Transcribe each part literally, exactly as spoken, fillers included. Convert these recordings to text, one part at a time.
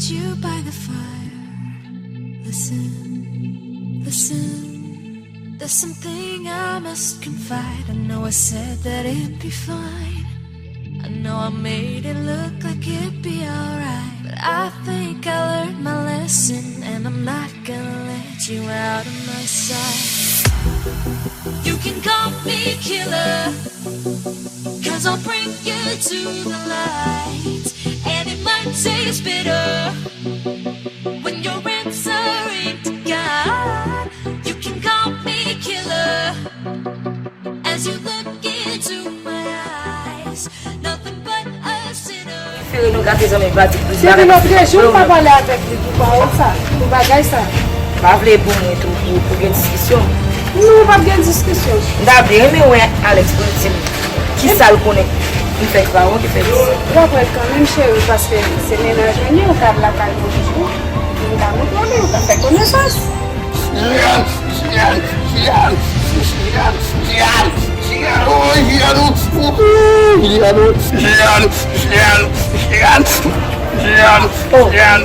You by the fire. Listen, listen. There's something I must confide. I know I said that it'd be fine. I know I made it look like it'd be alright. But I think I learned my lesson, and I'm not gonna let you out of my sight. You can call me killer, cause I'll bring you to the light. And it might taste bitter when you're answering to God. You can call me killer as you look into my eyes. Nothing but a sinner. Prefere nou gate zanmi m, pa di plis bagay. Se vin lòt rejyon, m pa pale avèk li pou pawòl sa, pou bagay sa. Pa vle pou mwen tou, pou, pou gen diskisyon. Non, p ap gen diskisyon. M ta byen renmen wè Alex pou l di m kisa l konnen ki fè ki pa bon, ki fè ki. W ap wè l kanmenm, cheri, paske se mennaj mwen li ye, ou ka al lakay mwen yon jou, m ka montre w li, ou ka fè konesans. Jian, Jian, Jian, Jian, Jian, Jian, oh, Jian, oh, Jian, Jian, Jian, Jian, Jian, Jian, Jian,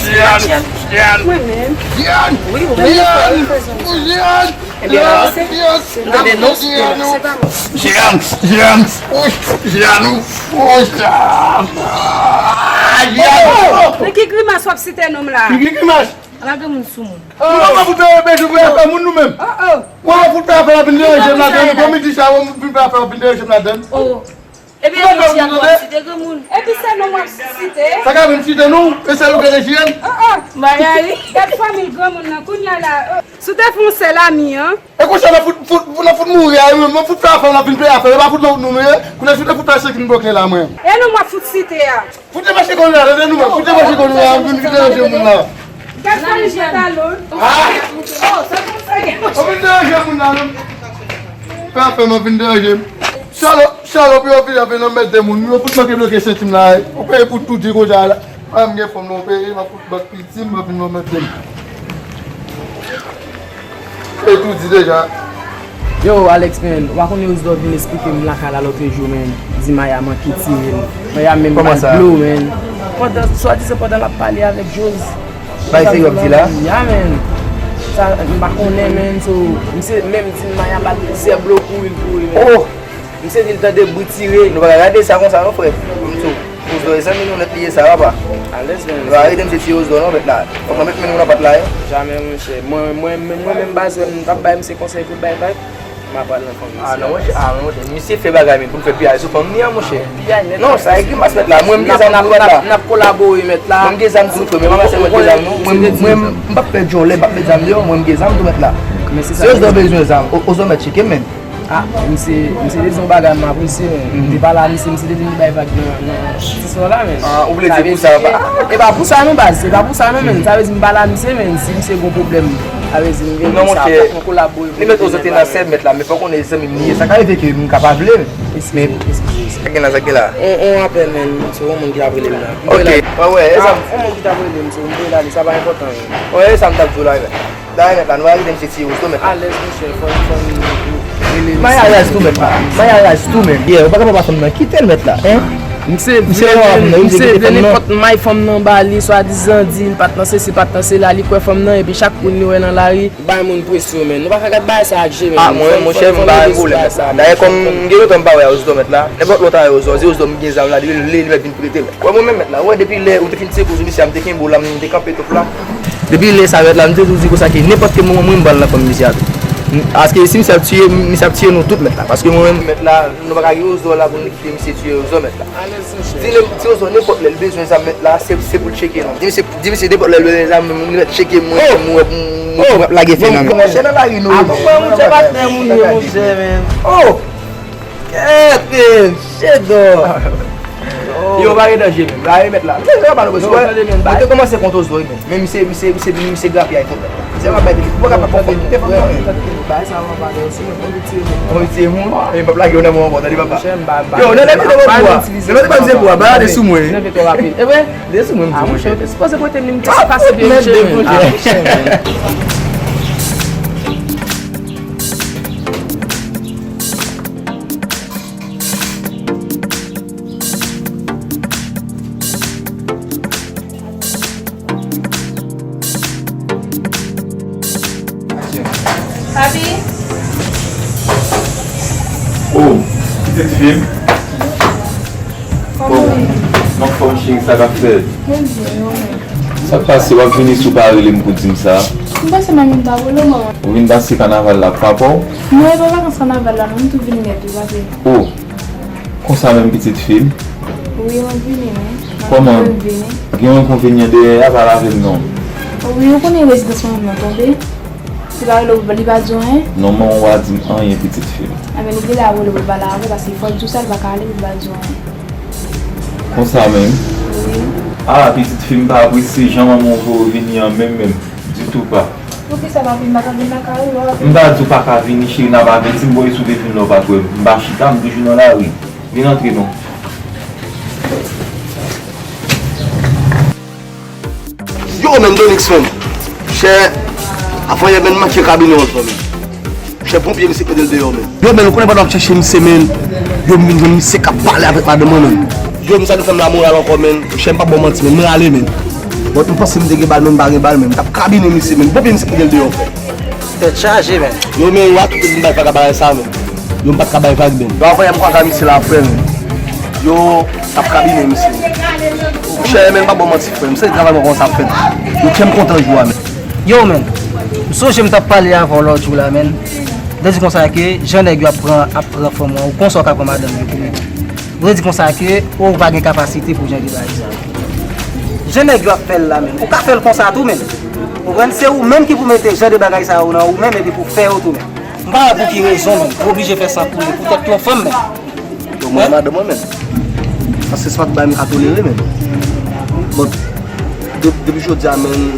Jian, Jian, Mwen menm. Jian, Wi, ou menm, Jian, Jian, Jian, Jian, Jian, oh, Jian, oh, Jian, ah, Jian. Oh, men ki grimas w ap site non m la? Ki grimas? Ala granmoun sou moun. Nou pa fout fè bejou pou afè moun nou menm. Ou pa fout fè afè w ap vin deranje m ladann. Kòm li di sa, w ap vin fè afè w ap vin deranje m ladann. Epi e nou Jian w ap site granmoun. Epi se non m ap site. Sa ka vin site nou, e sèl ou ki rete Jian. Magali. Gad fanmi granmoun nan, kounye a la. Si w te fè yon sèl ami an. E konsa n ap fout, fout, n ap fout mouri a, nou fout fè afè, n ap vin peye afè, e pa fout nou, nou, nou ye. Kounye a si w te fout fè se ki n bloke la, mwen. E nou m ap fout site a. Fout demache kòlè la, tande nou menm. Fout demache kòlè la, vin, vin deranje moun la. Gad sa li jwe talon. Ah! Ou vin deranje moun la, non? Fè afè m, vin deranje m. Salòp, salòp, yo vin, yo vin anmède moun. Yo fout manke bloke senti m la. Ou peye pou tout di konsa la. Mwen m gen fanm nan, ou peye, m ap fout bat piti m, m ap vin anmède m. Etou di deja. Yo, Alex, man, ou pa konnen Osdor vin esplike m lakay la lòtrejou, man. Di Maya manke tire l. Maya menm ba l dlo, man. Pandan, swadizan pandan l ap pale avèk Joz. Bay serye w ap di la? Ya, man. Sa, m pa konnen, man. So, misye menm di m Maya ba l plizyè blo kouri l kouri, man. Oh! Misye di l tande bri tire. Nou pa ka gade sa konsa non, frè. Osdor e zanmi nou nèt li ye sa, papa. Alèz, men. Nou pa rete misye tiye Osdor non, mèt la. Fòk mwen met men nou nan pat la, wi. Jamè, monchè. Mwen, mwen, mwen, mwen menm baz, m t ap bay misye konsèy pou l bay vibe. M ap al nan fanmi misye. Ah, non, monchè. Ah, non, monchè. Misye fè bagay, men pou l fè piyay sou fanm ni an, monchè. Piyay nèt. Non, sa e grimas, mèt la. Mwen, m gen zam pou mèt la. N ap kolabore, mèt la. Mwen, m gen zam tou, frè, men pa pase mwen gen zam, non. Mwen, mwen, m p ap pèdi yon lè, m p ap met zam deyò, mwen, m gen zam tou, mèt la. Si Osdor bezwen zam, Osdor mèt tcheke, men. Ah, misye, misye te di yon bagay m apresye, men. M te pale a misye, misye te di m li bay vag nan, nan ti son la, men. Ah, ou vle di pou sa, e pa pou sa non, baz, e pa pou sa non, men. Sa vle di m pale a misye, men, si misye gon pwoblèm, sa vle di m gen sa, fòk nou kolabore pou nou te nan bagay. Li met Osdor nan sèb, mèt la, men fòk konnen zanmi m li ye. Sa ka rive ke m ka pa vle, men. Sa gen la, sa gen la. On, on apèl, men, se yon moun ki ap rele m la. Ok, wè, wè, e sa. On moun ki t ap rele m, se yon moun ki rele m, sa pa enpòtan, men. Wè, e sa m t ap di w la, men. Dayè mèt la, nou pa kite misye tiye Osdor mèt la. Alèz monchè, fò, fò n rele misye. Maya raz tou mèt la. Maya raz tou menm. Yeah, ou pa ka papa fanm nan, kite l mèt la, hein? Misye vle, misye vle nenpòt may fanm nan ba li, swadizan di l pa t nan sesi, pa t nan sela, li kwè fanm nan, epi chak moun li wè nan lari, bay moun presyon, men. Nou pa ka gad bagay sa ak je, men. Ah, mwen, monchè, m pa gen pwoblèm mèt la. Dayè, kòm m gen lontan m pa wè Osdor mèt la, nenpòt lè w ta wè Osdor, di Osdor m gen zam la, li, li, li mèt vin prete mèt. Wè, mwen menm mèt la, wè, depi lè ou te fin tire kouz misye a, m te kenbe w la, m te kanpe touf la. Depi lè sa mèt la, m te toujou di konsa ke nenpòt ki moman mwen, m pral nan fanm misye a tou. Paske si misye ap tiye, misye ap tiye nou tout mèt la. Paske mwen menm mèt la, nou pa ka gen Osdor la pou nou kite misye tiye Osdor mèt la. Di l, di Osdor nenpòt lè l bezwen zam mèt la, se, se pou l tcheke nou. Di misye, di misye nenpòt lè l bezwen zam, li mèt tcheke mwen, mwen, mwen, mwen ap lage fè nan men. Monchè nan lari nou ye. Monchè patnè moun ye, monchè, men. Oh! Kèt, men, chedò. Yo, pa gen danje menm. La, e mèt la. Mwen te kòmanse kont Osdor, men. Men misye, misye, misye, misye grapyay tou. Se pa bay depi. Mwen ka pa konfòm. Te fòm nan. Bay sa, mwen pa gen sou mwen, mwen pitiye moun. Mwen pitiye moun. E pèp la gen nan mwen ankò, tande papa. Yo, nan lè mwen te pran pou a. Nan lè mwen te pran pou a, ba de sou mwen. Mwen vin twò rapid. E vre? De sou mwen, mwen di, monchè. Te sipoze pote m li, m te pase byen, monchè. Ah, monchè. Kòman w ye? M anfòm cheri, sa k ap fèt? Mwen byen, e ou menm? Sa k pase, w ap vini sou pa rele m pou di m sa? M panse manmi m ta rele w, manman. Ou vin pase kanaval la ak papa w? Non, e pa vakans kanaval la non, m tou vin nèt wi, papi. O! Konsa menm pitit fi m? Wi, mwen vini wi. Kòman? Mwen vini. Gen yon enkonvenyan dèyè a, pale avè m non. Wi, ou konnen rezidans manman m nan tonbe. Li pa rele w, li pa di w anyen? Non, manman w pa di m anyen, pitit fi m. Enben, li genlè ap rele w pou l pale avè w, paske fò l di w sa, li pa ka ale pou l pa di w anyen. Konsa menm? Wi. A, pitit fi m pa apresye jan manman w voye w vini an menm, menm, ditou pa. Poukisa, papi, m pa ka vin lakay ou, papi? M pa di w pa ka vini, cheri, n ap avèti m, bon, e si w te vin la, w pa t wè m. M pa chita, m toujou nan lari. Vin antre non. Yo, men, Donix, men. Chè, avanyè, men, manke kabine w, men. Chè, ponpye, misye mete l deyò, men. Yo, men, ou konnen pandan w ap chèche misye, men. Yo, m vin jwenn misye k ap pale avèk madanm mwen, men. Yo, misye ap fè m lamoral ankò, men. Chè, m p ap ba w manti, men. M rale, men. Bon, m panse m te gen bal, men m pa gen bal, men. M t ap kabine misye, men. Ponpye, misye mete l deyò, frè. Tèt chaje, men. Yo, men, yo, a tout moun bay vag a bagay sa, men. Yo, m pa t ka bay vag, men. Yo, avanyè m kwaze misye la, frè, men. Yo, t ap kabine misye. Chè, men, m pa ba w manti, frè. M se travay mwen kòmanse ap fèt. Yo, kè m kontan jou a, men. Yo, men. M sonje m t ap pale avè w lòt jou la, men. Te di konsa ke jan nèg yo ap pran, ap pran fanm ou konsa w ka pran madanm yo pou mwen. Ou te di konsa ke ou pa gen kapasite pou jan de bagay sa yo. Jan nèg yo ap fè l la, men. Ou ka fè l konsa tou, men. Ou konprann? Se ou menm ki pou mete jan de bagay sa yo nan ou menm epi pou fè yo tou, men. M pa wè pou ki rezon, men, ou oblije fè san koule pou tèt yon fanm, men. Yo, mwen, madanm mwen, men. Paske se pa tout bagay m ka tolere, men. Bon, de-, depi jodi a, men,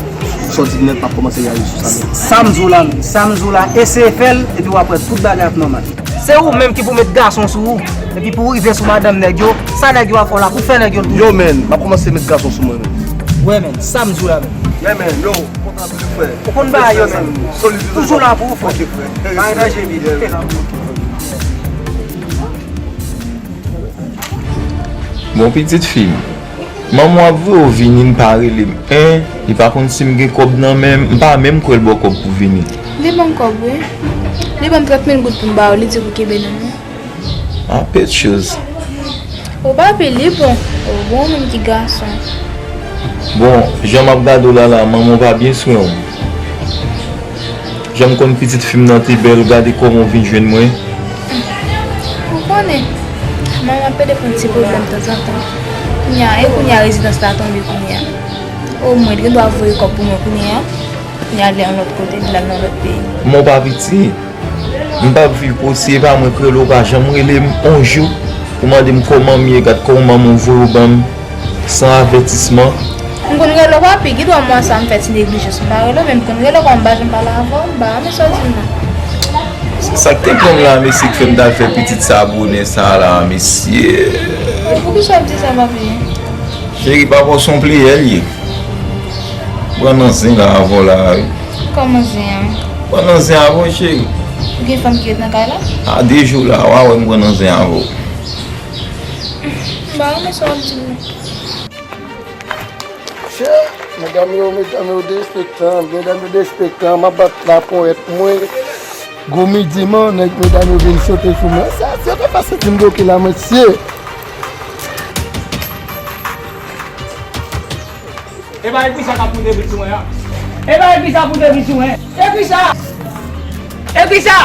sòti nèt, m ap kòmanse reyaji sou sa, men. Sa m di w la, men. Sa m di w la, eseye fè l, epi w ap wè tout bagay ap nòmal. Se ou menm ki pou met gason sou ou, epi pou rive sou madanm nèg yo, sa nèg yo ap fè w la, pou fè nèg yo l toujou. Yo, men, m ap kòmanse met gason sou mwen, men. Wè, men, sa m di w la, men. Yeah, men, yo. Kontan anpil, frè. Ou konn bagay yo, men. Solid. Toujou la pou ou, frè. Ok, frè. Pa ranje vit. Bon, pitit fi m. Manman w ap voye w vini, l pa rele m, en. Li pa konn si m gen kòb nan men m. M pa menm kwè l ba w kòb pou vini. Li ban m kòb, wi. Li ban m trant mil goud pou m ba w. Li di pou kenbe nan men. Ah, pèt choz. O papi, li bon. O bon, menm ki gason. Bon, jan m ap gade w la la, manman w pa byen swen w. Jan m konn pitit fi m nan te bèl, gade kòman w vin jwenn mwen. Ou konnen, manman ap pede pran ti pwoblèm tanzantan. Kounye a, e kounye a rezidans la tonbe kounye a. Omwen, li gen dwa voye kòb pou mwen kounye a. Li ale yon lòt kote, li al nan lòt peyi. Manman w pa piti. M p ap viv pou si e pa mwen k rele w, ou pa janm rele m yon jou pou mande m kòman m ye, gad kòman manman w voye w ban m san avètisman. M konn rele w papi, gen dwa mwa sa m fè ti neglijans m pa rele w, men m konn rele w kòm m pa janm pale avè w, m pa renmen sa w di m nan. Se sa k te pran m la, mesye, k fè m t al fè pitit sa bonè sa la, mesye. Poukisa w di sa, papi? Cheri, papa w se yon pleyè l ye. Pran nan zen la avè w la, wi. Kòman zen an? Pran nan zen avè w, cheri. Ou gen fanm ki ret nan kay la? A, de jou la, w a wè m pran nan zen avè w. M pa renmen sa w ap di m nan. Chè, medam yo, medam yo derespektan, medam yo derespektan, m ap bat laponyèt mwen. Gwo midi man, nèg medam yo vin sote sou mwen. Sa, se te pase di m bloke la, mesye. E pa ekri sa k ap pote vit sou mwen an. E pa ekri sa pote vit sou mwen. Ekri sa! Ekri sa!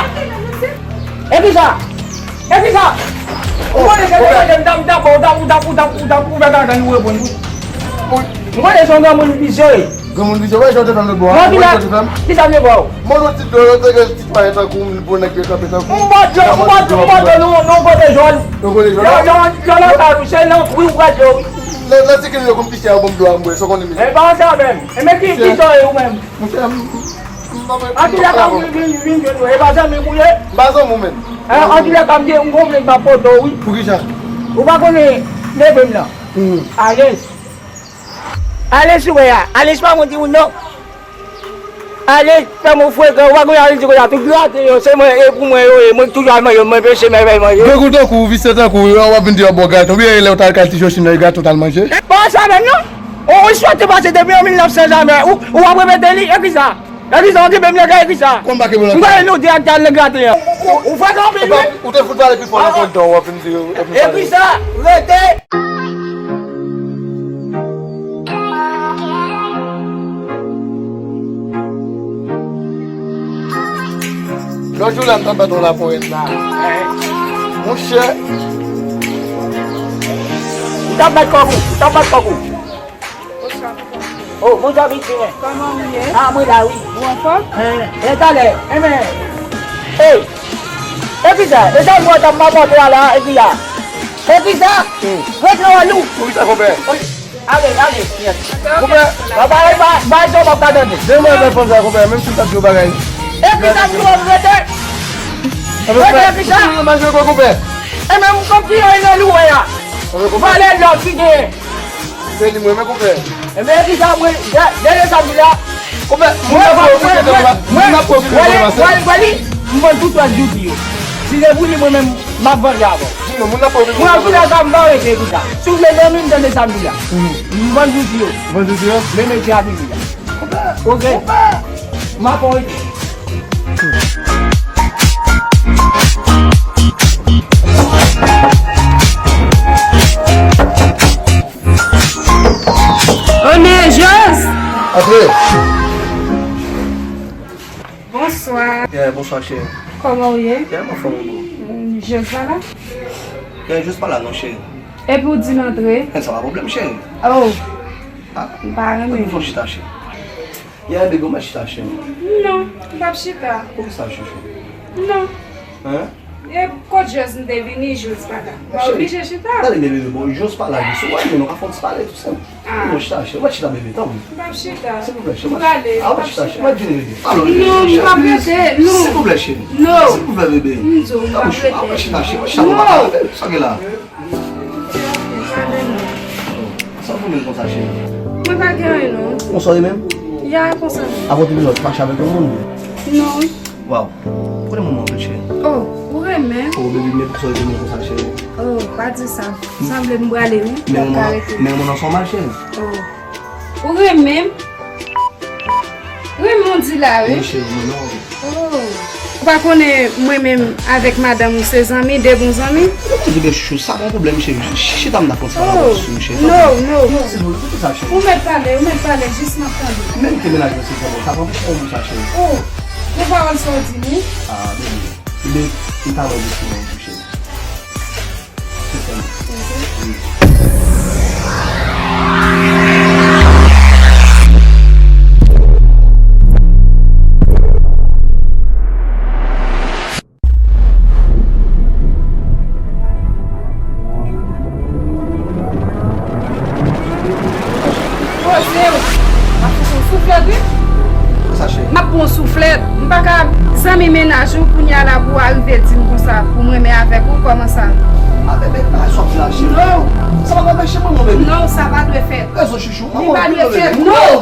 Ekri sa! Ekri sa! Ou konnen se te mande m t ap, m t ap, ou t ap, ou t ap, ou t ap, ou t ap ouvè gagay ou reponn wi. M konnen se yon granmoun vizye. Granmoun vizye, wè jan w te fè m lòt bò a. Wè jan w te fè m. Kisa m te fè w? Mwen yon ti dlo, yo te gen ti twaye tankou m, bon nèg yo kanpe tankou m. M bòt yo, m bòt yo, m bòt yo, nou, nou kote jòn. Nou kote jòn? Yo, yo, yo nan kay ou, se nan kwi ou pral yo wi. Lè, lè ti kin yo konn pise a, yo ban m dlo a m bwè, sa w konnen m ye. E pa sa menm. E men ki, ki sa w ye ou menm? Monchè, m, m, m, m, m, Antoulèka, m vin, vin, vin jwenn ou. E pa zanmi m ou ye? M pa zanmi w menm. Antoulèka, m gen yon konfli m ap pote w wi. Poukisa? Ou pa konnen leve m nan. Alens. Alens ou wè a. Alens pa yon timoun non. Alens, fè m yon frekan. Ou pa konnen Alens di konsa, tout graten yo, se mwen, e pou mwen yo ye. Mwen ki toujou al manje, mwen peche, mwen bay manje. Gwo tankou, visye tankou, w ap vin di yo bò graten. Oubyen lè w t al kay ti Jòchin nan, e graten w t al manje? Pa sa menm non. Ou, ou sot te pase depi an mil nèf san jamè. Ou, ou ap repete li, e kisa? Epi sa w kenbe m nan kay, epi sa? Kòm pa kenbe w nan kay. M kwè nou di ak Dal nan graten an. Ou, ou fè kanpe, wi. Ou te fout pale pi fò nan kontan, w ap vin di yo, epi pale. Epi sa, rete. Lòt jou la, m t ap bat yon laponyèt la. Monchè. M t ap bat kòk ou, m t ap bat kòk ou. Oh, bonjou, Pitine. Kòman ou ye? Ah, mwen la, wi. Ou anfòm? Eh, eh, talè, eh, men. Hey! E kisa? E sa mwen t ap rapòte a la, e kisa? E kisa? Hmm. Ret nan wòl ou. Pou kisa, konpè? Ale, ale. Konpè. Ba, ba, ba, ba, sa w p ap ka tande. Demen avè fanm sa, konpè, menm si m t ap di w bagay. E kisa pou w rete? Rete, e kisa? Mwen pa jwe konpè. E menm konpè, e nan lou wè a. Konpè, konpè. Valè lòt ki genyen. Se li mwen, men konpè. Ebyen, kisa mwen, de, de, de samdi la. Konpè, moun nan pwofite de mwen, moun nan pwofite de mwen, se. Wè li, m vann tout lòt zouti yo. Si se pou li, mwen menm, m ap vanje avè w. Di non, moun nan pwofite de mwen. Mwen, tout lè sa, m pa rete pou sa. Si w vle zanmi m, tande samdi la. Mhm. M vann zouti yo. Vann zouti yo? Men metye a figi la. Konpè, ok. Konpè. M ap rete. Onè, Jos! Antre. Bonswa. Yeah, bonswa, cheri. Kòman w ye? Yeah, m anfòm, wi. Mm, Jos pa la? Yeah, Jos pa la, non, cheri. Epi w di l antre? Eh, sa pa pwoblèm, cheri. Oh. Ah, m pa renmen. Ann fè yon chita, cheri. Yeah, baby, ou mèt chita, cheri. Non, m p ap chita. Poukisa, chouchou? Non. Hein? E kot Jos m te vini, Jos pa la. M oblije chita. Tande bebe, bon, Jos pa la, Jos. Ou wè, nou ka fè yon ti pale, tou senp. Ah. Bon, chita, cheri. Ou mèt chita, bebe, tanpri. M p ap chita. Silvouplè, cheri. M prale. Ah, ou chita, cheri. Ou mèt vini, bebe. Non, m p ap rete. Non. Silvouplè, cheri. Non. Silvouplè, bebe. M di w, m p ap rete. Ah, ou chita, cheri. Ou chita, non. Sa gen la? Sa w foumen konsa, cheri? Mwen pa gen anyen, non. Ou sòti menm? Ya, konsa. Avan tout lòt, fache avèk yon moun? Non. Waw. Kote moun mwen, cheri? Oh, ou renmen? Oh, baby, men pou sòti menm konsa, cheri. Oh, pa di sa. Sanble m prale, wi. Men moun nan, men moun nan fè w mal, cheri. Oh. Ou renmen m? Renmen w di la, wi. Wi, cheri, mwen non. Oh. Ou pa konnen mwen menm avèk madanm ou se zanmi, de bon zanmi? Ou di byen chouchou, sa pa yon pwoblèm, cheri. Ch-, chita m dakò sa, oh, sou cheri. No, no. Non, se bon, se pou sa, cheri. Ou mèt pale, ou mèt pale, jis m ap tande. Menm ke mennaj mwen se zanmi, sa pa yon pwoblèm sa, cheri. Oh, gon pawòl sa w di m, wi. Ah, baby. Ebyen, m ta wè jis mwen, cheri. Poze w. M ap fout yon souflèt, wi. Sa, cheri? M ap pran yon souflèt. M pa ka zanmi mennaj ou, kounye a la pou w arive di m konsa, pou m renmen avèk ou, kòman sa? A, bebe, pa sòti la, cheri. Non. Sa pa ka fè chez mwen, non, bebe. Non, sa pa dwe fèt. Rezon, chouchou. Li pa dwe fèt, non.